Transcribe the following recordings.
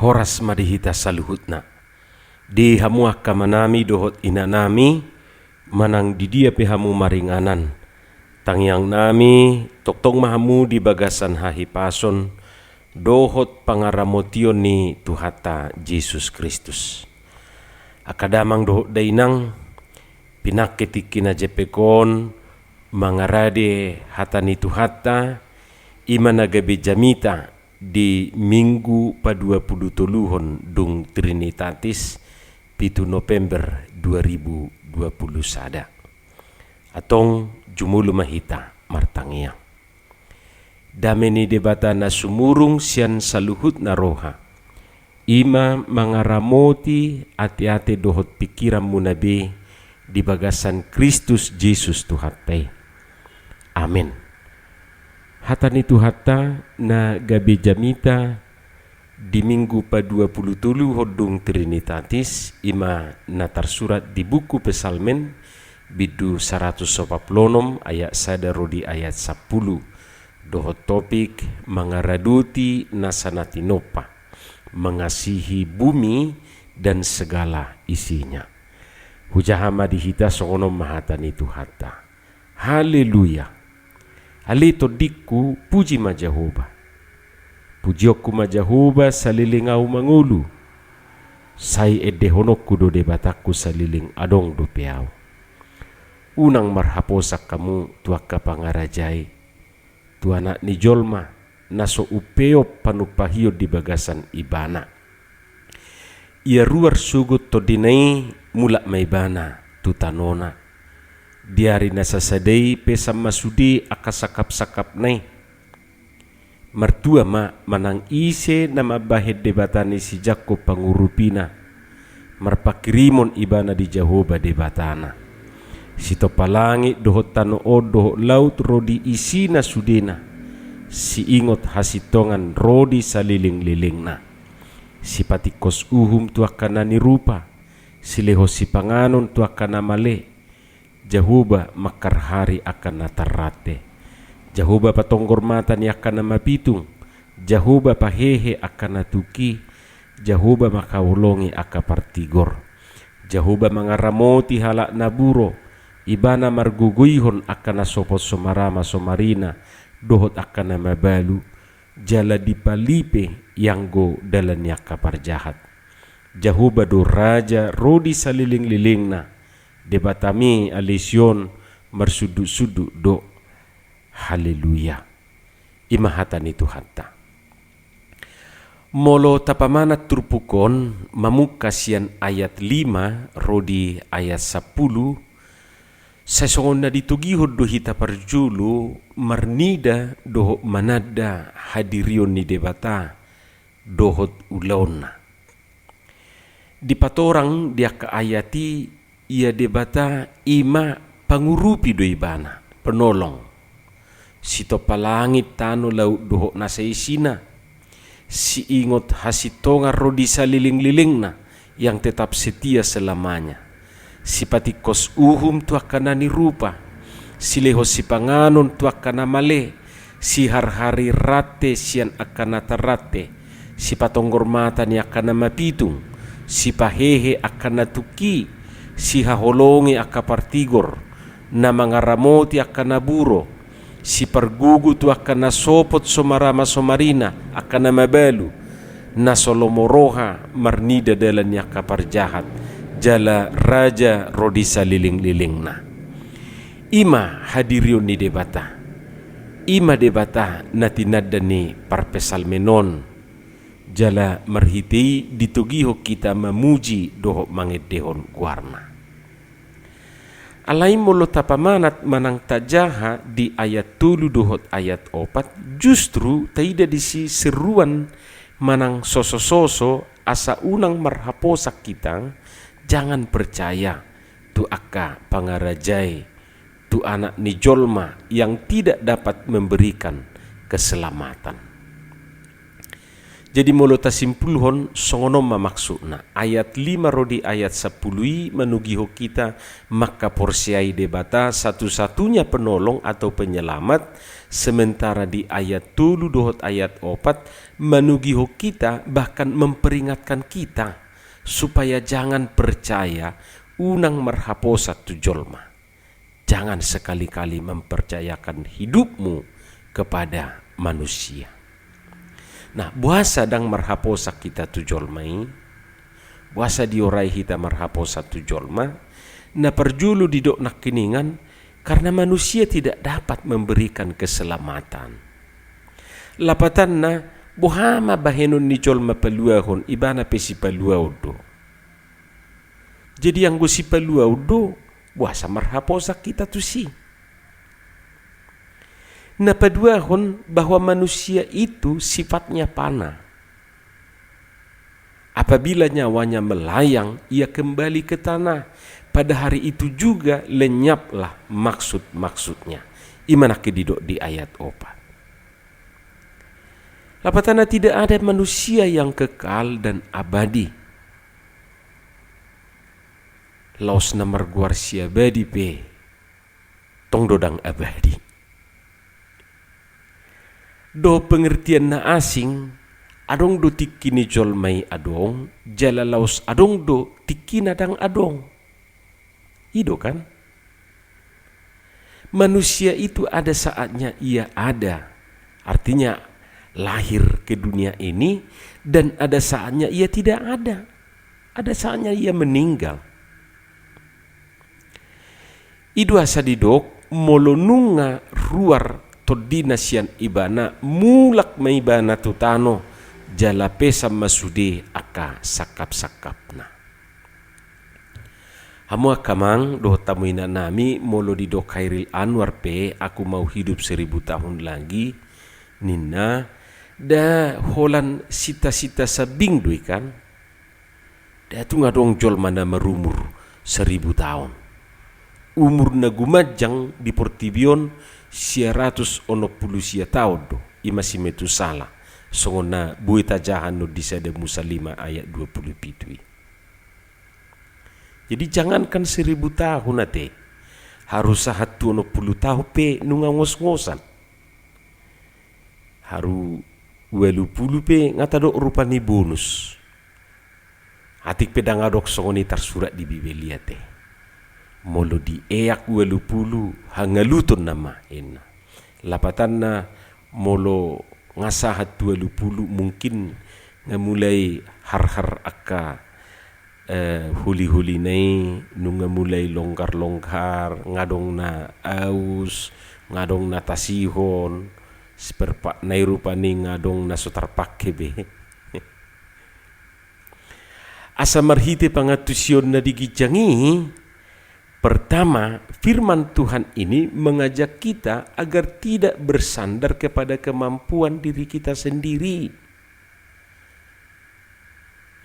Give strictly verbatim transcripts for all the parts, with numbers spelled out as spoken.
Horas ma di hita saluhutna. Di hamu angka amanami dohot inanami, manang di dia pe hamu maringanan, tangiangnami tongtong ma hamu di bagasan hahipason dohot pangaramotion ni Tuhanta Jesus Kristus. Angka damang dohot dainang, pinangke tingki na jempek on mangarade hata ni Tuhanta, i ma na gabe jamita di Minggu paduapulutoluhon dung Trinitatis, pitu November dua ribu dua puluh sada. Antong jumolo ma hita martangiang. Dame ni Debata na sumurung sian saluhutna roha, i ma mangaramoti ateate dohot pingkiranmuna be di bagasan Kristus Jesus Tuhanta i. Amen. Hata ni Tuhanta na gabe jamita di Minggu paduapulutoluhon dung Trinitatis, i ma na tarsurat di buku Psalmen, bindu saratus opat pulu onom, ayat sada ro di ayat sampulu, dohot topik mangaradoti nasa na tinompa, mengasihi bumi dan segala isinya. Hujaha ma di hita, songon on ma hata ni Tuhanta. Haleluya. Ale tondingku, puji ma Jahowa. Pujionku ma Jahowa saleleng ahu mangolu. Sai endehononku do Debatangku saleleng adong dope ahu. Unang marhaposan hamu tu angka pangaraja i, tu Anak ni jolma, na so umpeop panumpahion di bagasan Ibana. Ia ruar sogot tondina i, mulak ma Ibana tu tanona. Di ari na sasada i pesan ma sude angka sangkapsangkapna i. Martua ma manang ise na mambahen Debata ni si Jakkob pangurupina, marpanghirimon ibana di Jahowa Debatana. Sitompa langit dohot tano on dohot laut ro di isina sudena, siingot hasintongan ro di salelenglelengna. Sipatingkos uhum tu angka na nirupa, silehon sipanganon tu angka na male. Jahowa mangkarhari angka na tarrante. Jahowa patonggor mata ni angka na mapitung. Jahowa pahehe angka na tungki. Jahowa mangkaholongi angka partigor. Jahowa mangaramoti halak na buro. Ibana margogoihon angka na sopot somarama somarina dohot angka na mabalu. Jala dipalipe ianggo dalan ni angka parjahat. Jahowa do Raja ro di salelenglelengna. Debatami ale Sion marsundutsundut do. Haleluya. I ma hata ni Tuhanta. Molo tapamanat turpuk on mamungka sian ayat lima ro di ayat sampulu, sai songon na ditogihon do hita parjolo marnida dohot mananda hadirion ni Debata dohot ulaonna. Dipatorang di angka ayat i, ia Debata i ma pangurupi do Ibana, penolong. Sitompa langit, tano, laut dohot nasa isina. Siingot hasintongan ro di salelenglelengna, yang tetap setia selamanya. Sipatingkos uhum tu angka na nirupa, silehon sipanganon tu angka na male, siharhari rante sian angka na tarrante, sipatonggor mata ni angka na mapitung, sipahehe angka na tungki, sihaholongi angka partigor, na mangaramoti angka na buro, sipargogo tu angka na sopot somarama somarina, angka na mabalu, na so lomo roha marnida dalan ni angka parjahat, jala Raja ro di salelenglelengna. I ma hadirion ni Debata. I ma Debata na tinanda ni parpsalmen on. Jala marhite i ditogihon hita mamuji dohot mangendehon goarna. Alai molo tapamanat manang tajaha di ayat tolu dohot ayat opat, justru taida disi seruan manang sosososo asa unang marhaposan hita, jangan percaya tu angka pangaraja i, tu Anak ni jolma yang tidak dapat memberikan keselamatan. Jadi molo tasimpulhon, songon on ma maksudna. Ayat lima ro di ayat sampulu i manogihon hita mangkaporseai Debata satu-satunya penolong atau penyelamat, sementara di ayat tolu dohot ayat opat manogihon hita, bahkan memperingatkan kita supaya jangan percaya, unang marhaposan tu jolma. Jangan sekali-kali mempercayakan hidupmu kepada manusia. Nah, boasa ndang marhaposan hita tu jolma i? Boasa diorai hita marhaposan tu jolma? Na parjolo didok nangkiningan, karena manusia tidak dapat memberikan keselamatan. Lapatanna, boha ma bahenon ni jolma paluahon, ibana pe sipaluaon do. Jadi anggo sipaluaon do, boasa marhaposan hita tusi? Na paduahon, bahwa manusia itu sifatnya fana. Apabila nyawanya melayang, ia kembali ke tanah. Pada hari itu juga lenyaplah maksud-maksudnya. I ma nangkin didok di ayat opat. Lapatanna, tidak ada manusia yang kekal dan abadi. Laos na margoar siabadi pe tong do ndang abadi. Dohot pengertian na asing, adong do tingki ni jolma i adong, jala laos adong do tingkina ndang adong. I do kan? Manusia itu ada saatnya ia ada. Artinya, lahir ke dunia ini, dan ada saatnya ia tidak ada. Ada saatnya ia meninggal. I do asa didok, molo nunga ruar tondina sian ibana, mulak ma ibana tu tano, jala pesan ma sude angka sangkap-sangkapna. Hamu angka amang dohot hamu inanami, molo didok Khairil Anwar pe, "Aku mau hidup seribu tahun lagi," ninna, nda holan cita-cita sambing do i kan? Nda tung adong jolma na marumur seribu taon. Umur na gumanjang di portibi on sia ratus onom pulu sia taon do, i ma si Metusala, songon na boi tajaha annon di Sada Musa lima ayat dua pulu pitu i. Jadi jangankan seribu tahun ate, haru sahat tu onom pulu tahun pe nunga ngos-ngosan. Haru ualu pulu pe nga tadok rupani bonus. Atik pe ndang adong songon i tarsurat di Bibel i ate. Molo dieak ualu pulu, hangaluton nama, ninna. Lapatanna, molo nga sahat tu ualu pulu, mungkin nga mulai harhar angka, eh, holi-holina i, nunga mulai longgar-longgar, nga adong na aus, nga adong na tasihon, spare part-na i rupani nga adong na so tarpangke be. Asa marhite pangantusion na di ginjang i, pertama, firman Tuhan ini mengajak kita agar tidak bersandar kepada kemampuan diri kita sendiri.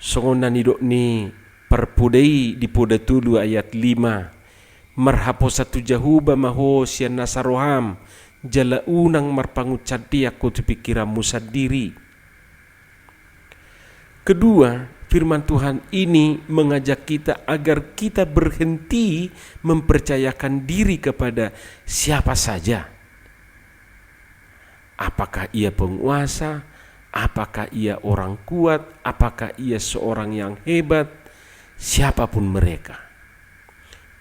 Songon na nidok ni parpoda i di Poda tolu ayat lima, "Marhaposan tu Jahowa ma ho sian nasa roham, jala unang marpangunsandean ho tu pingkiranmu sandiri." Kedua, firman Tuhan ini mengajak kita agar kita berhenti mempercayakan diri kepada siapa saja. Apakah ia penguasa? Apakah ia orang kuat? Apakah ia seorang yang hebat? Siapapun mereka,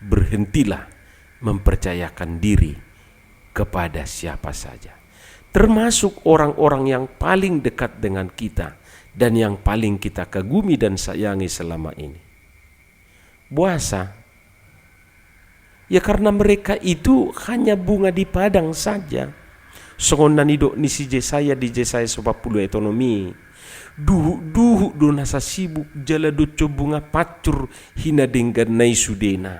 berhentilah mempercayakan diri kepada siapa saja, termasuk orang-orang yang paling dekat dengan kita dan yang paling kita kagumi dan sayangi selama ini. Boasa? Ya, karena mereka itu hanya bunga di padang saja. Songon na nidok ni si Jesaya di Jesaya sapuluh ayat onom i, "Duhut-duhut do nasa sibuk jala doncon bunga pancur hinadengganna i sudena.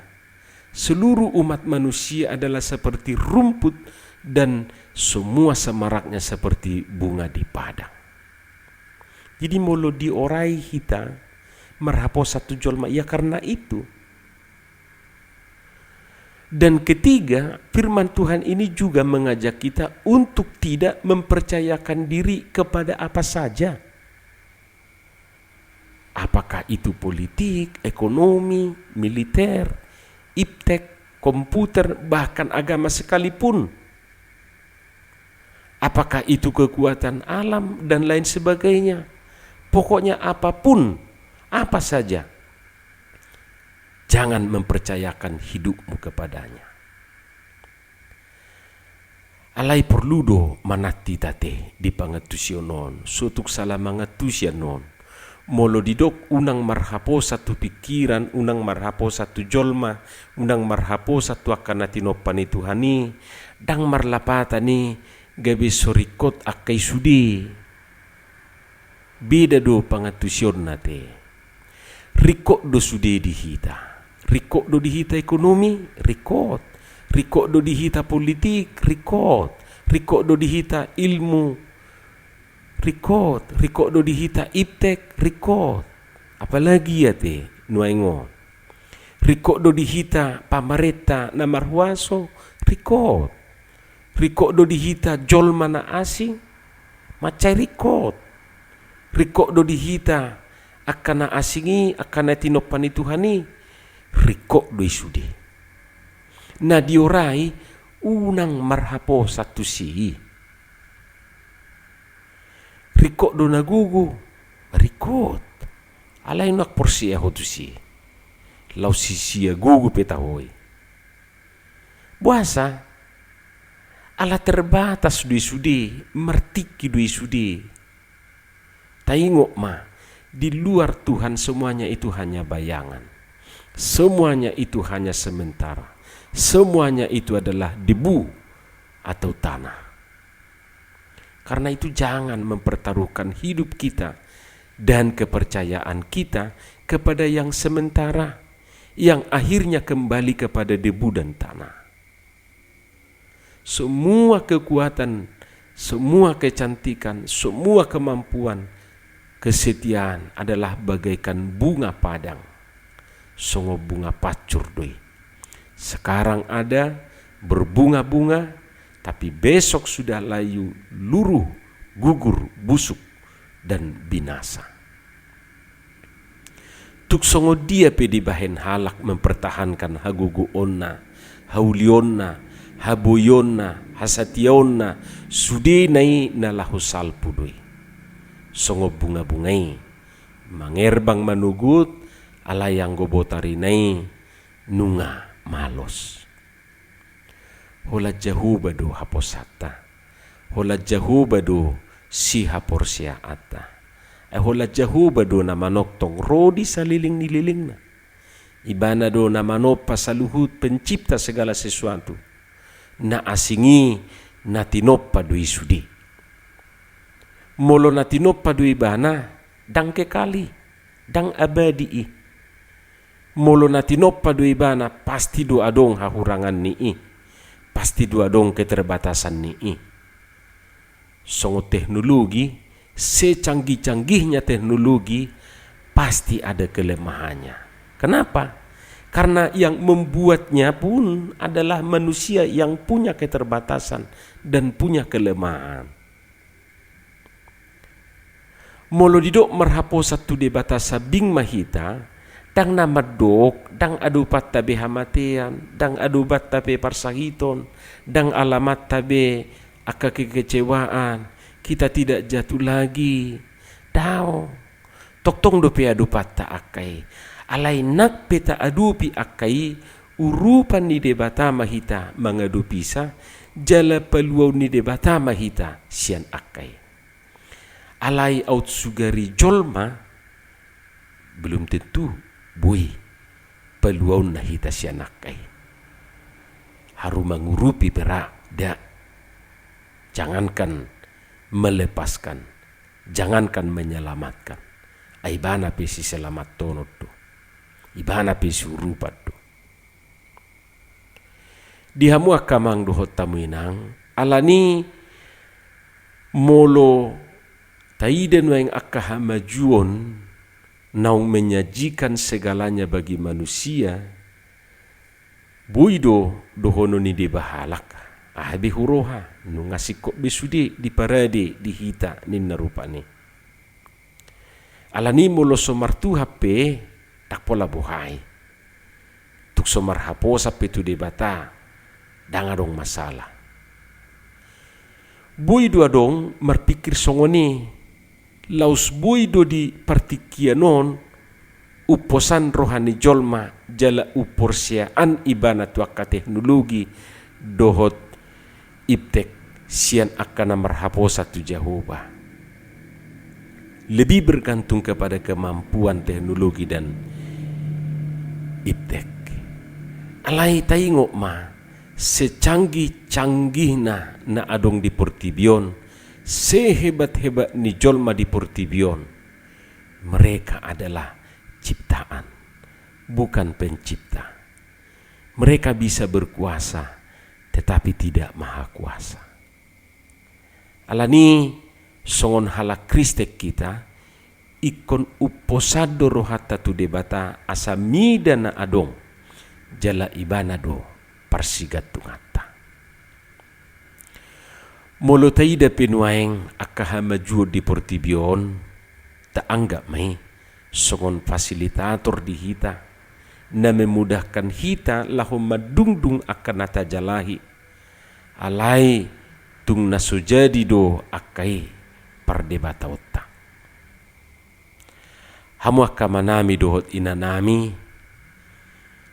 Seluruh umat manusia adalah seperti rumput dan semua semaraknya seperti bunga di padang." Jadi molo diorai hita marhaposan tu jolma, ya karena itu. Dan ketiga, firman Tuhan ini juga mengajak kita untuk tidak mempercayakan diri kepada apa saja. Apakah itu politik, ekonomi, militer, iptek, komputer, bahkan agama sekalipun. Apakah itu kekuatan alam dan lain sebagainya. Pokoknya apapun, apa saja, jangan mempercayakan hidupmu kepadanya. Alai porlu do manat hita te di pangantusion on, so tung sala mangantusi annon. Molo didok unang marhaposan tu pingkiran, unang marhaposan tu jolma, unang marhaposan tu angka na tinompa ni Tuhan i, ndang marlapatan i gabe so ringkot angka i sude. Beda do pangantusionna te. Ringkot do sude di hita. Ringkot do di hita ekonomi, ringkot. Ringkot do di hita politik, ringkot. Ringkot do di hita ilmu, ringkot. Ringkot do di hita iptek, ringkot. Apalagi ia te nuaeng on. Ringkot do di hita pamarenta na marhuaso, ringkot. Ringkot do di hita jolma na asing, mansai ringkot. Ringkot do di hita angka na asing i, angka na tinompa ni Tuhan i, ringkot do i sude. Na diorai unang marhaposan tusi i. Ringkot do na gogo, ringkot. Alai unang porsea ho tusi. Laos sia gogo pe taho i. Boasa? Ala terbatas do i sude, martingki do i sude. Taingot ma, di luar Tuhan semuanya itu hanya bayangan. Semuanya itu hanya sementara. Semuanya itu adalah debu atau tanah. Karena itu, jangan mempertaruhkan hidup kita dan kepercayaan kita kepada yang sementara, yang akhirnya kembali kepada debu dan tanah. Semua kekuatan, semua kecantikan, semua kemampuan, kesetiaan adalah bagaikan bunga padang. Songon bunga pancur do i. Sekarang ada, berbunga-bunga, tapi besok sudah layu, luruh, gugur, busuk, dan binasa. Tung songon dia pe dibahen halak mempertahankan hagogoonna, haulionna, haboionna, hasatiaonna, sudena i na laho salpu do i. Songon bunga-bunga i, mangerbang manogot, alai anggo botarina i nunga malos. Holan Jahowa do haposanta. Holan Jahowa do sihaporseaanta. Ai holan Jahowa do na manongtong ro di saleleng ni lelengna. Ibana do na manompa saluhut, pencipta segala sesuatu. Na asing i na tinompa do i sude. Molo na tinompa do ibana, ndang kekal i, ndang abadi i. Molo na tinompa do ibana, pasti do adong hahurangan ni i. Pasti do adong keterbatasan ni i. Songon teknologi, secanggih-canggihnya teknologi, pasti ada kelemahannya. Kenapa? Karena yang membuatnya pun adalah manusia yang punya keterbatasan dan punya kelemahan. Molo didok marhaposan tu Debata sambing ma hita, ndang na mandok, ndang adopanta be hamatean, ndang adopanta be parsahiton, ndang alamanta be angka kekecewaan, kita tidak jatuh lagi. Daong. Tongtong dope adopanta angka i. Alai nang pe taadopi angka i, urupan ni Debata ma hita mangadopisa, jala paluaon ni Debata ma hita sian angka i. Alai aut sugari jolma, belum tentu boi paluaonna hita sian angka i. Haru mangurupi pe ra, da. Jangankan melepaskan, jangankan menyelamatkan. Ai ibana pe siselamatonon do. Ibana pe siurupan do. Di hamu angka amang dohot hamu inang, alani molo taida nuaeng angka hamajuon naung menyajikan segalanya bagi manusia, boi do dohonon ni deba halak, aha be huroha, nunga singkop be sude diparade di hita ninna rupani. Alani molo so martuhan pe, ndang pola boha i. Tung so marhaposan pe tu Debata, ndang adong masalah. Boi do adong marpikir songon i, laos boi do di partingkian on, umposan roha ni jolma jala umporseaan ibana tu angka teknologi dohot iptek sian angka na marhaposan tu Jahowa. Lebih bergantung kepada kemampuan teknologi dan iptek. Alai taingot ma, secanggih-canggihna na adong di portibi on, sehebat-hebat ni jolma di portibi on, mereka adalah ciptaan, bukan pencipta. Mereka bisa berkuasa, tetapi tidak maha kuasa. Alani songon halak Kristen hita, ingkon umposan do rohanta tu Debata asa mida na adong, jala ibana do parsigantunganta. Molo taida pe nuaeng angka hamajuon di portibi on, taanggap ma i songon fasilitator di hita, na memudahkan hita laho mandungdung angka na tajalahi, alai tung na so jadi do angka i pardebataonta. Hamu angka amanami dohot inanami,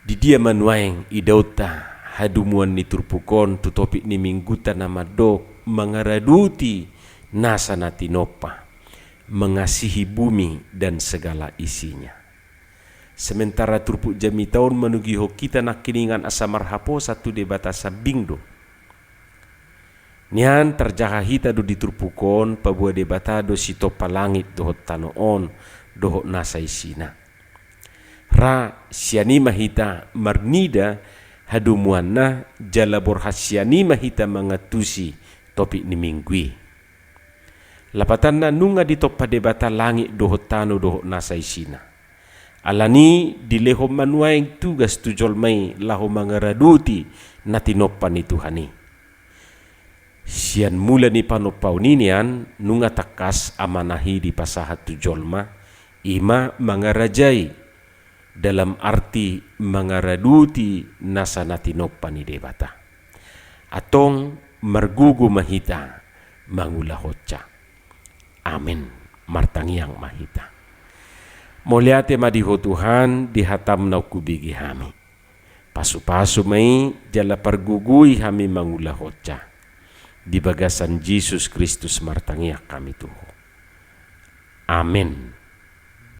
di dia ma nuaeng idaonta hadomuan ni turpuk on tu topik ni minggunta na mandok mangaradoti nasa na tinompa, mengasihi bumi dan segala isinya. Sementara turpuk jamita on manogihon hita nangkiningan asa marhaposan tu Debata sambing do. Nian tarjaha hita do di turpuk on, paboa Debata do sitompa langit dohot tano on, dohot nasa isina. Ra sian i ma hita marnida hadomuanna, jala borhat sian i ma hita mangantusi topik ni minggu i. Lapatanna, nunga ditompa Debata langit dohot tano dohot nasa isina. Alani dilehon ma nuaeng tugas tu jolma i laho mangaradoti na tinompa ni Tuhan i. Sian mula ni panompaon i nian nunga tangkas amanah i dipasahat tu jolma, i ma mangarajai, dalam arti mangaradoti nasa na tinompa ni Debata. Antong margogo ma hita mangulahonsa. Amen. Martangiang ma hita. Mauliate ma di Ho Tuhan, di hataM naung hubege hami. Pasupasu ma i jala pargogoi hami mangulahonsa. Di bagasan Jesus Kristus martangiang hami tu Ho. Amen.